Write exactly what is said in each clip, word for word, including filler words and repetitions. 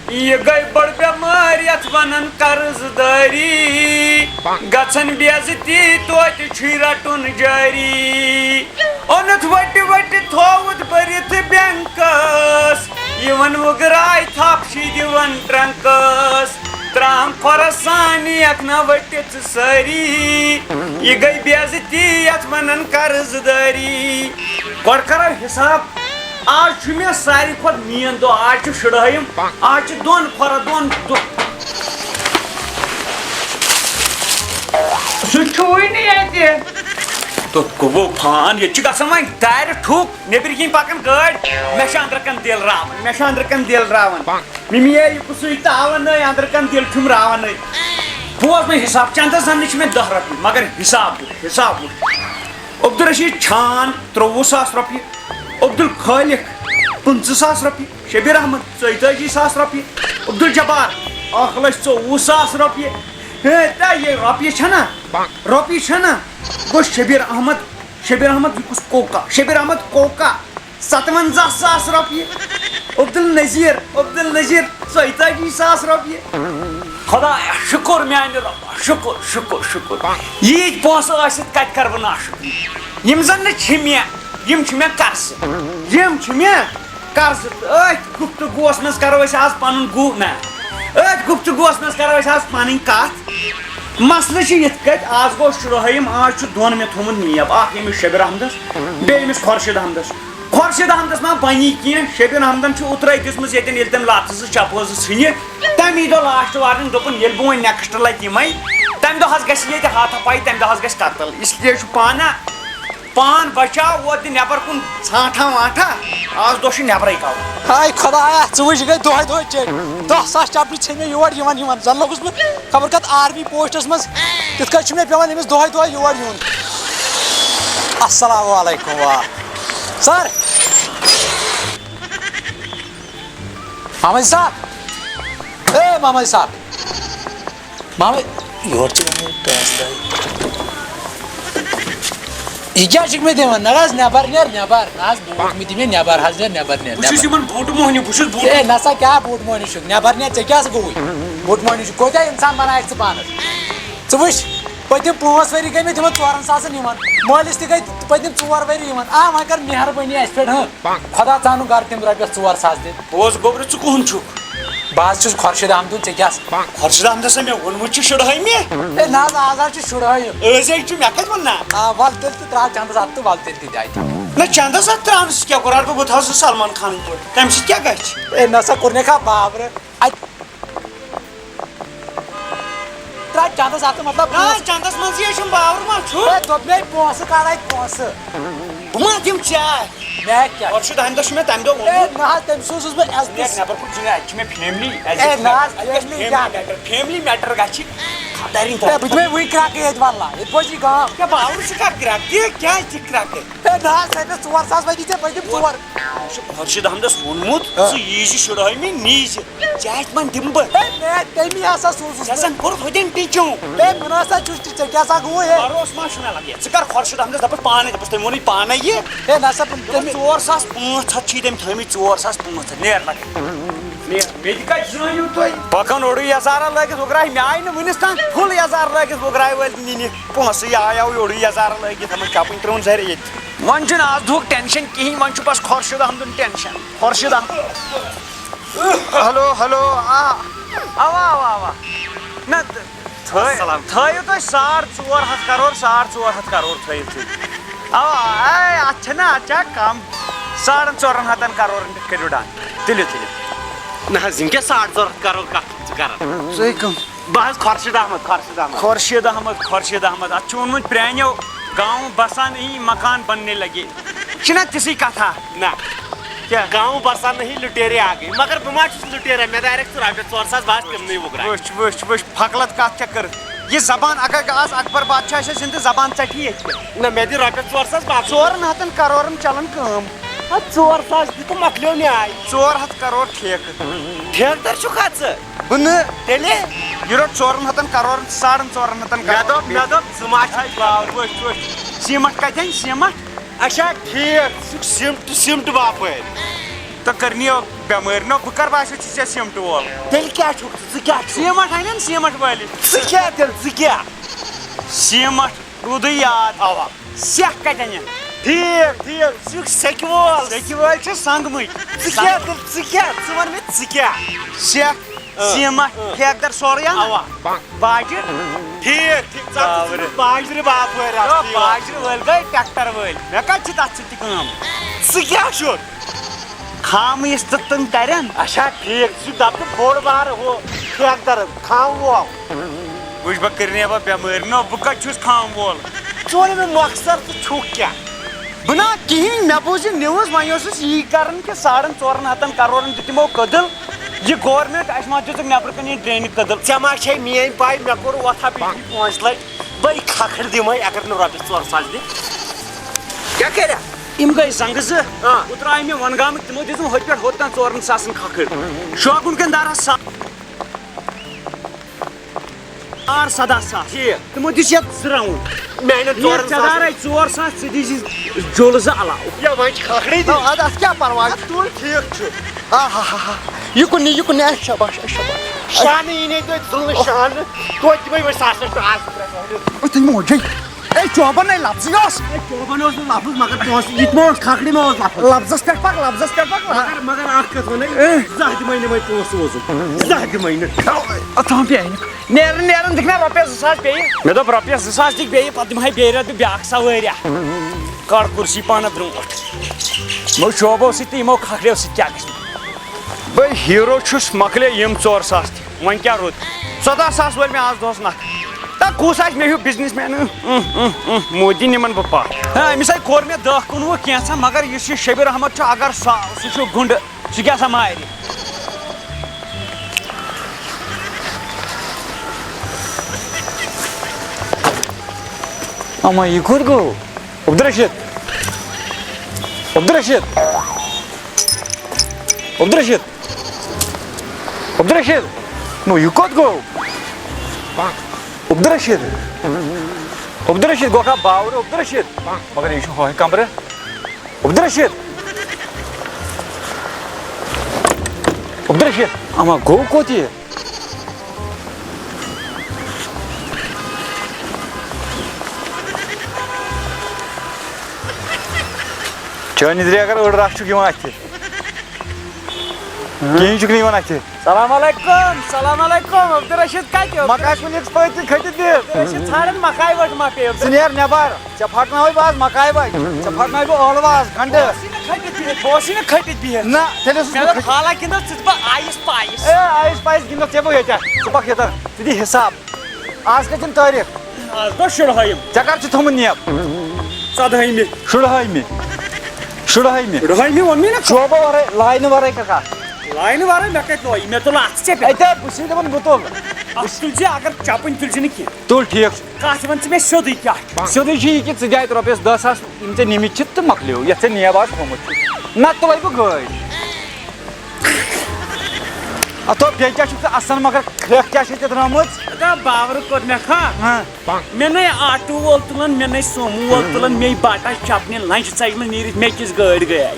یہِ گٔے بٔڑ بٮ۪مٲرۍ یَتھ وَنان قرض دٲری۔ گژھن بے عزتی توتہِ چھُے رَٹُن جٲری۔ اوٚنُتھ وَٹہِ وَٹہِ تھووُتھ بٔرِتھ بینکَس۔ یِوان وُگراے تھپھ چھِ دِوان ٹرنکَس۔ ترٛام کھۄرَس سان نِیَکھ نہ وَٹہِ ژٕ سٲری۔ یہِ گٔے بے عزتی یَتھ وَنان قرض دٲری۔ گۄڈٕ کَرو حِساب۔ آز چھُ مےٚ ساروی کھۄتہٕ مین دۄہ، آز چھُ شُرہٲیِم، آز چھُ دۄن کھۄرَن دۄن دۄ-، سُہ چھُے نہٕ ییٚتہِ۔ تہٕ گوٚو فان، ییٚتہِ چھُ گژھان وۄنۍ دارِ ٹھُک، نیٚبرۍ کِنۍ پَکان گٲڑۍ، مےٚ چھُ أنٛدرٕ کَنہِ دِل راوان، مےٚ چھُ أنٛدرٕ کَنہِ دِل راوان۔ مِمی یے یہِ کُسُے تاوَن نٔے، أنٛدرٕ کَنہِ دِل چھُم راوان نٔے۔ بوز مےٚ حِساب، چَندَس زَن نہٕ چھِ مےٚ دَہ رۄپیہِ، مگر حِساب وٕچھ، حِساب وٕچھ۔ عبدالرشید چھان، ترٛۆوُہ ساس رۄپیہِ۔ عبدالخالق، پٕنٛژٕہ ساس رۄپیہِ۔ شبیر احمد، ژۄیتٲجی ساس رۄپیہِ۔ عبدالجبار، اکھ لچھ ژوٚوُہ ساس رۄپیہِ۔ ہے، تہ یہِ رۄپیہِ چھَنا؟ رۄپیہِ چھَنا؟ گوٚو شبیر احمد، شبیر احمد، یہِ کُس کوکا؟ شبیر احمد کوکا، ستوَنزاہ ساس رۄپیہِ۔ عبدالنذیر، عبدالنذیر، ژۄیتٲجی ساس رۄپیہِ۔ خدایا، شُکُر میانہِ رۄبا، شُکُر، شُکُر، شُکُر۔ ییٖتۍ پونٛسہٕ ٲسِتھ کَتہِ کَرٕ بہٕ ناشُکری؟ یِم زَن نہٕ چھِ مےٚ، یِم چھِ مےٚ قرضہٕ۔ یِم چھِ مےٚ قرضہٕ۔ تہٕ أتھۍ گُفتگوٗوَس منٛز کَرو أسۍ آز پَنُن گُ-، نہ۔ أتھۍ گُفتگوٗوَس منٛز کَرو أسۍ آز پَنٕنۍ کَتھ۔ مسلہٕ چھُ یِتھ کٲٹھۍ، آز گوٚو شُرہٲیِم، آز چھُ دۄن مےٚ تھوٚمُت نیب، اَکھ ییٚمِس شبیر احمدَس، بیٚیہِ ییٚمِس خۄرشیٖد احمدَس۔ خۄرشیٖد احمدَس ما بَنی کینٛہہ؟ شبیر احمدَن چھُ اوترَے دِژمٕژ ییٚتٮ۪ن، ییٚلہِ تٔمۍ لَتہٕ زٕ چَپہٕ زٕ ژھٕنہِ، تَمی دۄہ لاسٹ وارنِنٛگ، دوٚپُن، ییٚلہِ بہٕ وۄنۍ نیکسٹ لَٹہِ یِمَے، تَمہِ دۄہ حظ گژھِ ییٚتہِ ہاتھا پاے، تَمہِ دۄہ حظ گژھِ قتل۔ اس لیے چھُ پانہ پان بچاو، ووت نہٕ نٮ۪بر کُن ژھانٛٹھا وانٛٹھا، آز دۄہ چھُ نٮ۪برَے کَڑُن۔ ہاے خۄدایا، ژٕ وٕچھ، یہِ گٔے دۄہَے دۄہَے چیٚنۍ۔ دَہ ساس چپنہِ ژھیٚنۍ مےٚ یور یِوان یِوان۔ زَن لوٚگُس بہٕ خبر کَتھ آرمی پوسٹَس منٛز۔ تِتھ کٔنۍ چھُ مےٚ پٮ۪وان أمِس دۄہَے دۄہَے یور یُن۔ السلام علیکم، واہ۔ سر۔ محمد صاحب۔ اے محمد صاحب۔ مامے، یورٕ چھِ وَنان ٹاس دَے۔ یہِ کیٛاہ چھُکھ مےٚ دِوان؟ نہ حظ، نٮ۪بر نیر، نٮ۪بر۔ نہ حظ، بوٗٹھ مہٕ دِ مےٚ نٮ۪بر حظ، نیر، نٮ۪بر نیر، بہٕ چھُس نٮ۪بر۔ یِمن بوٗٹہٕ مۄہنیوٗ، بہٕ چھُس بوٗٹہٕ اے، نہ سا، کیٛاہ بوٗٹہٕ مۄہنیوٗ چھُکھ؟ نٮ۪بر نیر، ژےٚ کیٛاہ سا گوٚوُے؟ بوٗٹہٕ مۄہنیوٗ چھُکھ؟ کوٗتاہ اِنسان بنایَکھ ژٕ پانَس؟ ژٕ وٕچھ، پٔتِم پانٛژھ ؤری گٔے مےٚ تِمن ژورَن ساسَن یِوان۔ مٲلِس تہِ گٔے پٔتِم ژور ؤری یِوان۔ آ، وۄنۍ کر مہربٲنی اَسہِ پٮ۪ٹھ، ہاں؟ خۄدا ژانُن گرٕ تِم رۄپیَس ژور ساس دِتھ۔ بوز گوٚبرٕ، ژٕ کُہُنٛد چھُکھ؟ بہٕ حظ چھُس خۄرشیٖد احمدُن، ژےٚ کیٛاہ سا؟ خۄرشیٖد احمدس ہا مےٚ ووٚنمُت چھُ شُرہٲیمہِ۔ ہے نہ حظ، آز حظ چھُ شُرہٲیِم۔ أزۍ حظ چھُ، مےٚ کَتہِ ووٚن نا؟ آ، وَلہٕ تیٚلہِ تہٕ ترٛاو چندس اَتھٕ تہٕ وَلہٕ تیٚلہِ تہِ دِ اَتہِ۔ نہ چندس اَتھٕ ترٛاونہٕ سۭتۍ کیٛاہ کوٚر؟ اَدٕ بہٕ، بہٕ تھاوٕ سُہ سلمان خانٕنۍ پٲٹھۍ، تَمہِ سۭتۍ کیٛاہ گژھِ؟ ہے نہ سا کوٚر مےٚ کانٛہہ باورٕ۔ اَتہِ ترٛاو چندس اَتھٕ، مطلب، نہ، پونٛسہٕ۔ چندس منٛزٕے حظ چھُم باور ما چھُ؟ ہے، دوٚپ مےٚ، پونٛسہٕ کَڑ اَتہِ، پونٛسہٕ۔ بہٕ ما دِمہٕ ژےٚ اَتھ؟ مےٚ کیٛاہ؟ خۄرشیٖد احمدس چھُ مےٚ تَمہِ دۄہ ہے، ووٚنمُت۔ نہ حظ، تٔمِس اوسُس بہٕ عزتس۔ نیٹ نٮ۪بر کُن چھُنہٕ، اَتہِ چھِ مےٚ فیملی، اَتہِ ہے، گژھِ نہ حظ، اَتہِ گژھِ فیملی فیملی کیٛاہ؟ میٹر، فیملی میٹر گژھِ خانٛدارِنۍ ہے، بہٕ دِمے وٕنۍ کرٛکہٕ ییٚتہِ، واللہ، ییٚتہِ بوزِ یہِ گام۔ کیٛاہ باورٕ چھُ کَتھ کرٛکھ؟ دِ، کیٛازِ دِ کرٛکہٕ؟ ہے، نہ حظ، ہے، مےٚ ژور ساس وۄنۍ دِ ژےٚ، بہٕ دِمہٕ ژور۔ مےٚ چھُ خۄرشیٖد احمدس ووٚنمُت، ہاں۔ ژٕ یی زِ شُرہٲیمہِ، نی زِ۔ ژےٚ اَتہِ ما دِمہٕ بہٕ؟ ہے، مےٚ تٔمی ہسا سوٗزُس ژےٚ بہٕ۔ زَن کوٚرُتھ ہوٚتٮ۪ن ٹِچوٗ۔ ہے، مُناسا چھُس تہِ، ژےٚ کیٛاہ سا گوٚو ہے؟ بھروسہٕ ما چھُنہ لگان۔ ژٕ کر خۄرشیٖد احمدس دَپَس پانَے، دَپَس تٔمۍ ووٚنُے پانَے یہِ۔ ہے، نہ سا، تٔمۍ تٔمِس ژور ساس پانٛژھ ہَتھ چھِ تٔمۍ تھٲومٕتۍ، ژور ساس پانٛژھ ہَتھ۔ نیر لگے۔ نیر۔ مےٚ تہِ کَتہِ زٲنِو تُہۍ؟ پَکان اوٚڑُے یَزارا لٲگِتھ وُگراے، مےٚ آیہِ نہٕ وُنِس تام full یَزار لٲگِتھ وُگراے وٲلۍ نِنہِ۔ پونٛسہٕ یہِ آیاو اوٚڑُے یَزارا لٲگِتھ، یِمَن چَپٕنۍ ترٛٲوٕن زَرِ ییٚتہِ۔ وۄنۍ چھُنہٕ آز دُہُک ٹٮ۪نشَن کِہیٖنۍ، وۄنۍ چھُ بَس Khurshid احمدُن tension. Khurshid Ahmad. Hello, hello, آ، اوا، اوا، اوا۔ نہ، تھٲے-، السلام۔ تھٲیِو تُہۍ ساڑ ژور ہَتھ کرور، ساڑ ژور ہَتھ کرور تھٲیِو تُہۍ۔ اوا، اے، اَتھ چھَنہ، اَتھ چھا کَم؟ ساڑَن ژورَن ہَتَن کرورَن پٮ۪ٹھ کٔرِو ڈَن۔ تُلِو، تُلِو۔ نہ حظ، یِم کیٛاہ ساڑ ژور ہَتھ کرور کَتھ چھِ ژٕ کران؟ ژٕ ہے کٕم؟ بہٕ حظ خۄرشیٖد احمد، خۄرشیٖد احمد۔ خۄرشیٖد احمد، خۄرشیٖد احمد، اَتھ چھُ ووٚنمُت پرٛانیو، گاؤں بسا نہیں، مکان بننے لگے۔ چھِنہ تِژھٕے کتھا؟ نہ۔ کیٛاہ؟ گاؤں بسا نہیں، لٹیرے آ گئے۔ مگر بہٕ ما چھُس لٹیرا، مےٚ direct ژٕ رۄپیَس ژور ساس، بہٕ آسہٕ تِمنٕے وُگراے۔ وٕچھ، وٕچھ، وٕچھ، پھۄکلت کتھ چھےٚ کٔرٕتھ۔ یہِ زبان اگر آز اکبر بادشاہ چھےٚ زِندٕ، زبان ژٹہِ ییٚتہِ۔ نہ، مےٚ دِ رۄپیَس ژور ساس واپس۔ ژورَن ہَتَن کرورَن چلان کٲم۔ ہا، ژور ساس دِ تہٕ مۄکلیو نیاے۔ ژور ہَتھ کرور ٹھیکہٕ۔ ٹھیکہٕ در چھُکھا ژٕ؟ بہٕ نہٕ۔ تیٚلہِ؟ یہِ روٚٹ ژورَن ہَتَن کرورَن، ساڑَن ژورَن ہَتَن مےٚ کرور۔ دوٚپ، مےٚ دوٚپ، ژٕ ما چھُکھ ہے، باو، وٕچھ، وٕچھ۔ سیٖمَٹھ کَتہِ اَنہِ سیٖمَٹھ؟ اچھا، ٹھیک، سُہ سیٖمٹ، سیٖمٹ باپٲرۍ۔ تہٕ کٔرنی یو بیمٲرۍ۔ نہ، بہٕ کر باسیو ژےٚ سیٖمٹہٕ وول؟ تیٚلہِ کیٛاہ چھُکھ ژٕ؟ ژٕ کیٛاہ چھُکھ؟ سیٖمٹ اَنن سیٖمٹ وٲلِس۔ ژٕ کیٛاہ تیٚلہِ؟ ژٕ کیٛاہ؟ سیٖمٹ روٗدُے یاد۔ اَوا۔ سٮ۪کھ کَتہِ اَنن؟ ٹھیٖک، ٹھیٖک۔ ژٕ چھُکھ سٮ۪کہِ وول۔ سٮ۪کہِ وٲلۍ چھِ سنٛگمٕتۍ۔ ژٕ کیٛاہ تیٚلہِ؟ ژٕ کیٛاہ؟ ژٕ وَن مےٚ، ژٕ کیٛاہ؟ سٮ۪کھ، اۭں، سیٖمٹ، اۭں۔ ٹھیکہٕ در سورُے اَنن؟ اَوا۔ باجِر؟ ٹھیٖک، ٹھیٖک۔ ژٕ ہا ژٕ چھُکھ باجرِ باپٲرۍ اَصلی۔ باجرِ وٲلۍ گٔے ٹریکٹر وٲلۍ۔ مےٚ کَتہِ چھِ تَتھ سۭتۍ تہِ کٲم؟ ژٕ کیٛاہ چھُکھ؟ خام یُس تہٕ تِم کَرن۔ اچھا، ٹھیٖک، ژٕ چھُکھ دَپان بوٚڑ بار ہُہ ٹھیکہٕ در، خام وول۔ وٕچھ، بہٕ کٔرِنۍ ہا بہٕ بٮ۪مٲرۍ۔ نہ، بہٕ کَتہِ چھُس خام وول؟ ژٕ وَن مےٚ مۄخصر، ژٕ چھُکھ کیٛاہ؟ بہٕ نا کِہیٖنۍ، مےٚ بوٗز یہِ news، وۄنۍ اوسُس یی کَرُن کہِ ساڑن ژورَن ہَتَن کَرورَن دیُت تِمو کٔدٕل۔ یہِ government، اَسہِ ما دِژٕکھ نٮ۪برٕ کَنہِ یہِ drainage کٔدٕل؟ ژےٚ ما چھے میٛٲنۍ پَے، مےٚ کوٚر اوتھا بجلی پانٛژِ لَٹہِ، بٔے کھکھٕر دِمَے اگر نہٕ رۄپیَس ژور ساس دِ۔ کیٛاہ کَرِ؟ یِم گٔے زنٛگہٕ زٕ۔ آ۔ اوترٕ آیہِ مےٚ وَنگامٕکۍ، تِمو دِژٕم ہوٚتہِ پٮ۪ٹھ ہوٚت تام ژورَن ساسَن کھکھٕر۔ شوقُن کَنہِ دارَس سا-، ساڑ سَداہ ساس۔ ٹھیٖک۔ تِمو دِژ یَتھ زٕ round۔ میٛانٮ۪ن نیر ژورَن ژےٚ ساسَن۔ دارَے ژور ساس، ژٕ دِیٖزِ جُل زٕ علاوٕ۔ یا وۄنۍ چھِ کھکھرٕے دِنۍ۔ نہ، اَدٕ اَتھ کیٛاہ پَرواے؟ اَدٕ تُل، ٹھیٖک چھُ۔ آ ہا ہا ہا۔ یہِ کُن نہِ، یہِ کُن نہِ، اَسہِ شاباش، اَسہِ شاباش۔ شانہٕ یی نے توتہِ زُلنہٕ شانہٕ۔ توتہِ دِمَے وۄنۍ ساسَس ٹاس زٕ ترٛےٚ۔ أتھۍ موجی۔ اے چوبن، اے لفظٕے اوس۔ اے چوبن اوس نہٕ لفظ، مگر پونٛسہٕ یہِ تہِ ما اوس، کھکھرِ ما اوس لفظ؟ لفظس پٮ۪ٹھ پکھ، لفظس پٮ۪ٹھ پکھ۔ مگر، مگر اکھ کتھ ونے، اے۔ زانٛہہ دِمے نہٕ وۄنۍ پونٛسہٕ وونٛسہٕ۔ زانٛہہ دِمے نہٕ۔ اتھ ہاو پیٚیہِ نہٕ۔ نیرن، نیرن دِکھ نا رۄپیس زٕ ساس بیٚیہِ۔ مےٚ دوٚپ رۄپیس زٕ ساس دِکھ بیٚیہِ، پتہٕ دِمہٕ ہاے بیٚیہِ رٮ۪تہٕ بیٛاکھ سوٲرۍ۔ کڑ کُرسی پانہٕ برٛونٛٹھ۔ یِمو چوبو سۭتۍ تہٕ یِمو کھکھرٮ۪و سۭتۍ کیٛاہ گژھِ؟ بے ہیرو چھُس، مۄکلے یِم ژور ساس تہِ۔ وۄنۍ کیٛاہ روٗد؟ ژۄداہ ساس وٲلۍ مےٚ آز دۄہَس نَکھٕ۔ تا کُس آسہِ مےٚ ہیوٗ business man؟ اۭں، اۭں، اۭں، اۭں، مودی نِمَن بہٕ پَتھ۔ ہا، أمِس آے کوٚر مےٚ دَہ کُنوُہ کینٛژھا، مگر یُس یہِ شبیر احمد چھُ، اگر سُہ، سُہ چھُ گُنڈٕ، سُہ کیٛاہ سا مارِ؟ اما، یہِ کوٚت گوٚو؟ عبدالرشید! عبدالرشید! عبدالرشید! عبدالرشید! نو، یہِ کوٚت گوٚو؟ عبدالرشید! عبدالرشید گوٚو کھا باورٕ، عبدالرشید! مگر یہِ چھُ ہۄہہِ کمرٕ۔ عبدالرشید! عبدالرشید! اما گوٚو کوٚت یہِ؟ چٲنۍ نِدرِ اگر أڑ رَژھ چھُکھ یِوان اَتھِ، کِہیٖنۍ چھُکھ نہٕ یِوان اَتھِ۔ سلام علیکم، سلام علیکم، عبدالرشید کَتہِ؟ مکاے کُن یِکھ پٔتۍ کِنۍ کھٔٹِتھ بِہِتھ۔ أسۍ چھِ ژھانڈان مکاے وَٹہِ ما پیٚیو۔ ژٕ نیر نٮ۪بر، ژےٚ پھٹناوے بہٕ آز مکاے وَٹہِ، ژےٚ پھٹناوے بہٕ ٲلوٕ آز گنڈٕ۔ بہٕ اوسُے نہٕ کھٔٹِتھ بِہِتھ، بہٕ اوسُے نہٕ کھٔٹِتھ بِہِتھ۔ نہ، تیٚلہِ اوسُس مےٚ بہٕ دوٚپ کھٔٹِتھ۔ حالہ گِنٛدو ژٕ تہٕ بہٕ آیِس پایِس۔ اے، آیِس پایِس گِنٛدو ژےٚ بہٕ ییٚتٮ۪تھ، ژٕ پَکھ ییٚتٮ۪ن، ژٕ دِ حِساب۔ آز کٔژِم تٲریٖخ؟ آز گوٚو شُرہٲیِم۔ ژےٚ کر چھُ تھوٚمُت نیب؟ ژۄدہٲیمہِ۔ شُرہٲیمہِ۔ شُرہٲیمہِ۔ شُرہٲیمہِ ووٚن مےٚ نا۔ شوبہٕ ورٲے، لاینہٕ ورٲے کَتھ؟ لاینہٕ ورٲے مےٚ کَتہِ لوے؟ مےٚ تُل اَتھ ژےٚ پٮ۪ٹھ۔ اَتہِ بہٕ چھُس دَپان بہٕ تُل۔ اَتھ تُل ژےٚ، اگر چَپٕنۍ تُلۍ ژےٚ نہٕ کینٛہہ۔ تُل ٹھیٖک چھُ۔ کَتھ وَن ژٕ مےٚ سیوٚدُے کیٛاہ چھُ؟ سیوٚدُے چھُ یہِ کہِ ژٕ دِ اَتہِ رۄپیَس دَہ ساس، یِم ژےٚ نِمٕتۍ چھِ تہٕ مۄکلیو، یَتھ ژےٚ نیب آز تھوٚمُت چھُ۔ نَتہٕ تُلَے بہٕ گٲڑۍ۔ اتھ بیٚیہِ کیٛاہ چھُکھ ژٕ اسان، مگر کھرٛٮ۪کھ کیٛاہ چھے ژےٚ درٛامٕژ؟ ہتا باورٕ کوٚر مےٚ کھا۔ ہاں۔ مےٚ نے آٹوٗ وول تُلان، مےٚ نے سوموٗ وول تُلان، مے باٹا چپنہِ لنٛجہِ ژجہِ منٛز نیٖرِتھ مےٚ کِژھ گٲڑۍ گٔیے۔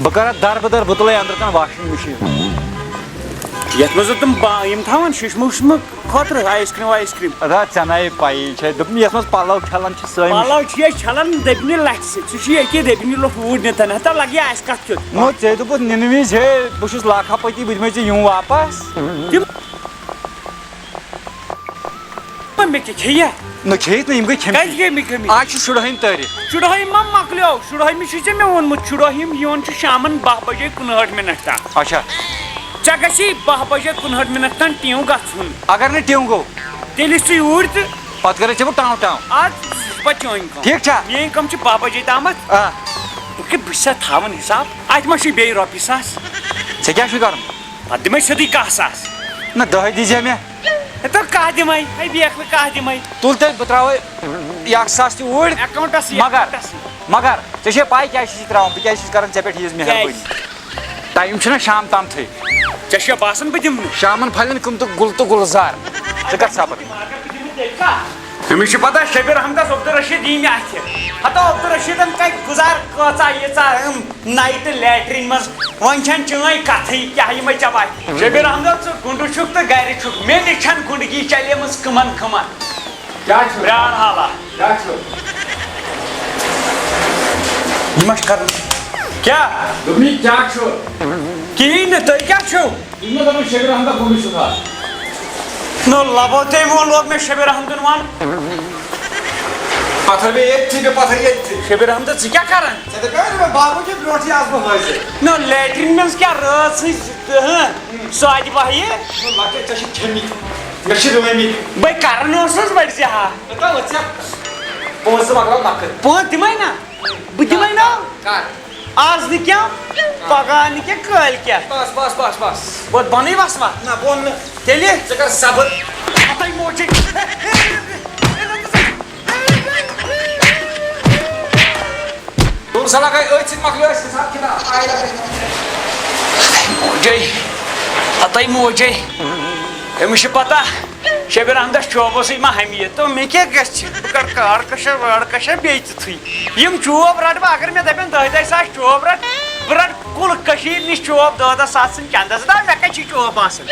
بہٕ کرٕ اتھ در بدر، بہٕ تُلے أنٛدرٕ کَن washing machine۔ یتھ منٛز تِم با-، یِم تھاوان ششمہٕ وشمہٕ خٲطرٕ ice cream وایِس cream۔ ادا ژےٚ نے پَیی چھے، دوٚپُم یتھ منٛز پلو چھلان چھِ سٲنۍ۔ پلو چھِ أسۍ چھلان دٔبنہِ لٹھِ سۭتۍ، سُہ چھُ ییٚکیٛاہ دٔبنہِ لوٚٹھ اوٗرۍ نِتھ، ہتا لگہِ اَسہِ کتھ کیُتھ۔ نو، ژےٚ دوٚپُتھ نِنہٕ وِزِ، ہے، بہٕ چھُس لاکھا پٔتی، بہٕ دِمے ژےٚ یِم واپس۔ تِم مےٚ کیٛاہ کھیٚیہِ؟ نہ کھیٚیِتھ نہٕ، یِم گٔے کھیٚمٕتۍ۔ کَتہِ گٔے مےٚ کھیٚمٕتۍ؟ آز چھِ شُرہٲیِم تٲریٖخ۔ شُرہٲیِم ما مۄکلیو؟ شُرہٲیمہِ چھُے ژےٚ مےٚ ووٚنمُت، شُرہٲیِم یِوان چھُ شامَن باہ بجے کُنہٲٹھ مِنَٹ تام۔ اچھا۔ ژےٚ گژھی باہ بجے کُنہٲٹھ مِنَٹ تام ٹیٖم گژھُن۔ اگر نہٕ ٹیٖم گوٚو؟ تیٚلہِ یِکھ ژٕ یوٗرۍ تہٕ پتہٕ کرے ژےٚ بہٕ ٹاو ٹاو۔ اَدٕ پتہٕ چٲنۍ کٲم۔ ٹھیٖک چھا؟ میٛٲنۍ کٲم چھِ باہ بجے تامَتھ۔ آ۔ بہٕ کہِ-، بہٕ چھُسا تھاوان حِساب؟ اَتہِ ما چھُے بیٚیہِ رۄپیہِ ساس؟ ژےٚ کیٛاہ چھُے کرُن؟ پتہٕ دِمے سیوٚدُے کاہ ساس۔ نہ، دَہَے دیٖزِ ہا مےٚ۔ ہے، تہٕ کاہ دِمے، ہے، بیکھ نہٕ کاہ دِمے۔ تُل تیٚلہِ، بہٕ ترٛاوَے یہِ اَکھ ساس تہِ اوٗرۍ۔ اکاونٹس یہِ، مگر، اکاونٹس یہِ۔ مگر، ژےٚ چھےٚ پَے کیٛازِ چھُس یہِ ترٛاوان؟ بہٕ کیٛازِ چھُس کران ژےٚ پٮ۪ٹھ ییٖژ مہربٲنی؟ کیٛازِ؟ ٹایم چھُنہ شام تام تھٕے۔ ژےٚ چھےٚ باسان بہٕ دِمہٕ نہٕ؟ شامَن پھلٮ۪ن کُن تہٕ گُل تہٕ گُلزار۔ ژٕ کَتھ سَپَر؟ اگر بہٕ دِمہٕ تیٚلہِ کَتھ؟ أمِس چھِ پَتہ، شبیر احمدس عبدالرشید یی مےٚ اَتھِ۔ ہتو عبدالرشیدن کتہِ گُزار کۭژاہ ییٖژاہ، ٲم، نایٹہٕ لیٹرین منٛز؟ وۄنۍ چھنہٕ چٲنۍ کتھٕے، کیٛاہ یِمے ژےٚ باسہِ؟ شبیر احمد، ژٕ گُنڈٕ چھُکھ تہٕ گرِ چھُکھ، مےٚ نِش چھنہٕ گُنڈگی چلیمٕژ کٕمن کٕمن۔ کیٛاہ چھُ؟ پرٛار حالا۔ کیٛاہ چھُ؟ یہِ ما چھُ کرُن؟ کیٛاہ؟ دوٚپمَے، کیٛاہ چھُ؟ کِہیٖنۍ نہٕ، تُہۍ کیٛاہ چھِو؟ یہِ ما دَپان شبیر احمد گُنڈٕ چھُکھ ہا؟ نو لبو تٔمۍ ووٚن، لوگ مےٚ شبیر احمدُن وَن۔ پَتھر بیٚیہِ ییٚتھی، بیٚیہِ پَتھر ییٚتھی۔ شبیر احمد، ژٕ کیٛاہ کران؟ ژےٚ دَپیٛاے نہٕ مےٚ باغہٕ کہِ برونٛٹھٕے آسہٕ بہٕ حٲضِر۔ نو لیٹرین منٛز کیٛاہ رٲژ ہٕنٛز، ہہ، سۄ اَتہِ بہہِ؟ نو لۄکٹہِ، ژےٚ چھِ کھیٚمٕتۍ، مےٚ چھِ رٲومٕتۍ۔ بٔے کران اوسُس، بٔڑۍ زِ ہا۔ نہ تہٕ ژےٚ پونٛسہٕ زٕ مۄکلاو لۄکٕٹۍ۔ پونٛسہٕ دِمَے نا؟ بہٕ دِمَے نا؟ کر؟ آز نہٕ کینٛہہ، پگاہ نہٕ کینٛہہ، کٲلۍ کیٛاہ؟ بس، بس، بس، بس۔ وۄتھ بَنٕے وَسوا؟ نہ، بہٕ وَنہٕ نہٕ۔ تیٚلہِ؟ ژٕ کر صبر۔ ہَتَے موجی۔ دوٚپُن سا لگے أتھۍ سۭتۍ مۄکلیو اَسہِ حساب کِتاب۔ آے لگے۔ موجے۔ ہَتَے موجے۔ أمِس چھِ پتہ۔ شبیر احمدس چوبو سۭتۍ ما ہمی یہِ؟ تو مےٚ کیٛاہ گژھِ؟ بہٕ کَرٕ کار کشا وار کشا بیٚیہِ تیُتھُے۔ یِم چوب رَٹہٕ بہٕ، اگر مےٚ دَپن دَہہِ دَہہِ ساس چوب رَٹ، بہٕ رَٹہٕ کُل کٔشیٖرِ نِش چوب دَہ دَہ ساس ژھٕن چندس۔ دَپ مےٚ کَتہِ چھِ چوب آسان؟